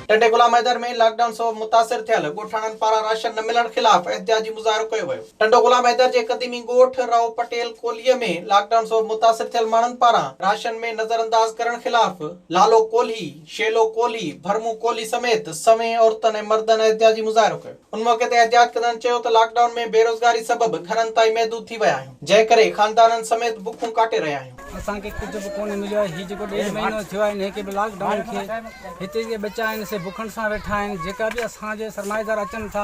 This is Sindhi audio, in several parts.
ٽنڊي غلام حيدر ۾ لاڪ ڊائون سبب متاثر ٿيل ڳوٺاڻن پاران راشن نه ملڻ خلاف احتجاجي مظاهرو ڪيو ويو. ٽنڊو غلام حيدر جي قديمي ڳوٺ رائو پٽيل ڪولهي ۾ لاڪ ڊائون سبب متاثر ٿيل ماڻهن پاران راشن ۾ نظرانداز ڪرڻ خلاف لالو ڪولهي، شيلو ڪولهي، ڀرمون ڪولهي سميت سوين عورتن ۽ مردن احتجاجي مظاهرو ڪيو. ان موقعي تي احتجاج ڪندڙن چيو ته لاڪ ڊائون ۾ بيروزگاري سبب گهرن تائين محدود ٿي ويا آهيون، جنهن ڪري خاندانن سميت بکون ڪاٽي رهيا آهيون. اسان کي ڪجهه به ڪونه مليو آهي هي جيڪو ڏيڍ مهينو ٿيو آهي انهي کي به لاڪ ڊائون کي هتي جيڪي ٻچا آهن سي بکن سان ويٺا آهن جيڪا به اسان جي سرمائيدار اچن ٿا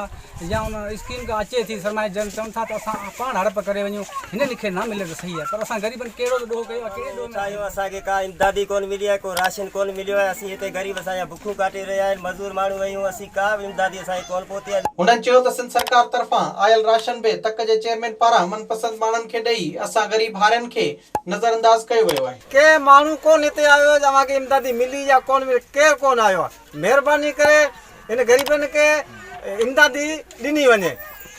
يا ان اسڪيم ڪا اچي ٿي سرمائي جن چون ٿا ته اسان پاڻ هڙپ ڪري وڃون هنن کي نه ملي ته صحيح آهي پر اسان غريبن ڪهڙو ته ڏوهه ڪيو آهي ڪهڙي ڏوهه ۾ آهيون اسان کي ڪا امدادي ڪونه ملي آهي ڪو راشن ڪونه مليو آهي اسين هتي غريب اسان جا بکون ڪاٽي رهيا آهن مزور ماڻهو آهيون اسين ڪا به امدادي اسان کي ڪونه پهتي آهي. هنن چيو ته سنڌ سرڪار طرفان آيل راشن به تڪ جي چيئرمين پاران من پسند ماڻهن کي ڏئي اسان غريب هارين کي نظرانداز ڪيو ويو آهي. ڪنهن ماڻهو ڪونه هتي آيو آهي اوهان کي امدادي ملي يا ڪونه ملي ڪير ڪونه آيو آهي مهرباني ڪري هن غريبن کي امدادي ڏني وڃي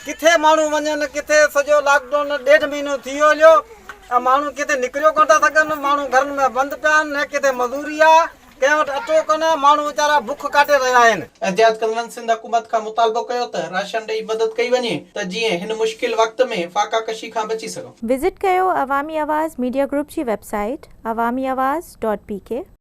ڪٿي ماڻهو وڃن ڪٿي سڄو لاڪ ڊائون ڏيڍ مهينو ٿي ويو هليو ۽ ماڻهو ڪٿي نڪريو ڪونه ٿا سگهن ماڻهو گهرن ۾ بند پيا آهن نه ڪٿي مزوري آهي ڪنهن وٽ اٽو ڪونهي ماڻهو ويچارا بک ڪاٽي رهيا آهن. احتجاج ڪندڙن سنڌ حڪومت کان مطالبو ڪيو ته راشن ڏئي مدد ڪئي وڃي ته جيئن هن مشڪل وقت ۾ فاقا ڪشي کان بچي سگهون. وزٽ ڪيو عوامي آواز ميڊيا گروپ جي website Awami Awaz dot P K.